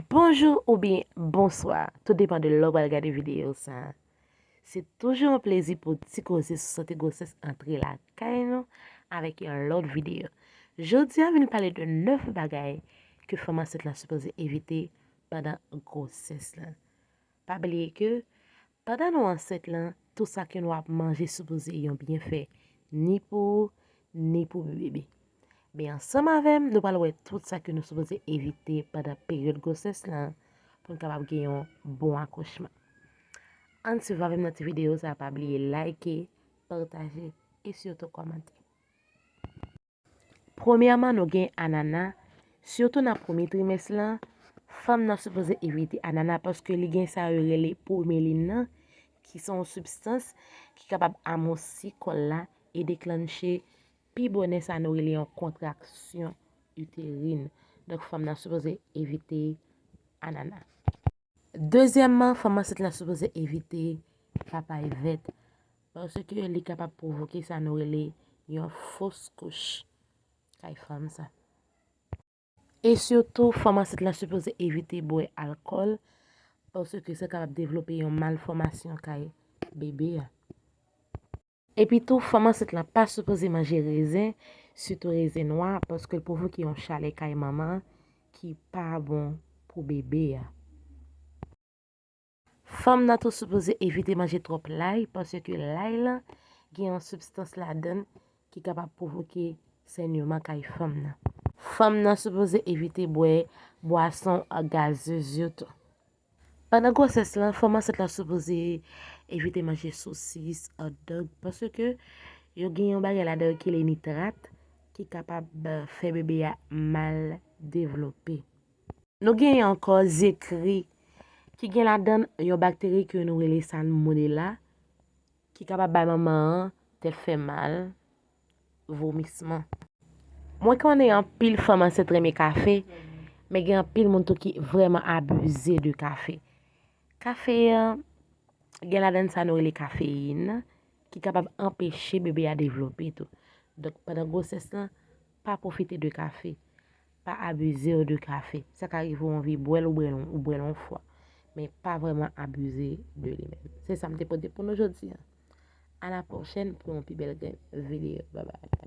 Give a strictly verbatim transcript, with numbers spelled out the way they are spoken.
Bonjou oubyen bonswa, tou depann de lè w pral gade videyo sa a. Se toujou yon plezi pou Ti Koze sou Sante Gwosès antre lakay nou avèk yon lòt videyo. Jodi a vin pale de nèf bagay ke fanm ansent lan sipoze evite pandan gwosès lan. Pa bliye ke pandan nou ansent lan, tout sa ke nou ap manje sipoze yon byenfè ni pou ou, ni pou bebe. Men ansanm avè m, nou pral wè tout sa ke nou sipoze evite pandan peryòd gwosès lan pou n kapab gen yon bon akouchman. Ann swiv avè m nan ti videyo sa a, pa bliye like, pataje e sitou kòmante. Premyèman, nou gen anana. Sitou nan premye trimès lan, fanm nan sipoze evite anana paske li gen sa yo rele pwomelin nan, ki se yon sibstans ki kapab amousi kòl la e deklanche pi bonè sa nou rele yon kontraksyon iterin. Donk, fanm nan sipoze evite anana. Dezyèmman, fanm ansent lan sipoze evite papay vèt, paske li kapab pwovoke sa nou rele yon fos kouch kay fanm sa. E sitou, fanm ansent lan sipoze evite bwè alkòl, paske sa kapab devlope yon malfòmasyon kay bebe a. Epi tou, fanm ansent lan pa sipoze manje rezen, sitou rezen nwa, paske l pwovoke yon chalè kay manman an ki pa bon pou bebe a. Fanm nan tou sipoze evite manje twòp lay, paske lay lan gen yon sibstans ladan l ki kapab pwovoke sènyman kay fanm nan. Fanm nan sipoze evite bwè bwason gazez yo tou. Pandan gwosès lan, fanm ansent lan sipoze evite manje sosis, hot dog, paske yo gen yon bagay ladan yo ki rele nitrat ki kapab fè bebe a mal devlope. Nou genyen ankò zekri ki gen ladan l yon bakteri ke nou rele salmonela, ki kapab bay manman an tèt fè mal, vomisman. Mwen konnen anpil fanm ansent renmen kafe, men gen anpil moun tou ki vrèman abize de kafe. Kafe an gen ladan l sa nou rele kafeyin, ki kapab anpeche bebe a devlope tou. Donk, pandan gwosès lan, pa pwofite de kafe. Pa abize w de kafe. Sa ka rive w anvi bwè l, ou bwè l, ou bwè l yon fwa. Men pa vrèman abize de li menm. Se sa m te pote pou nou jodi a. A la pwochèn pou yon pi bèl grenn videyo. Babay.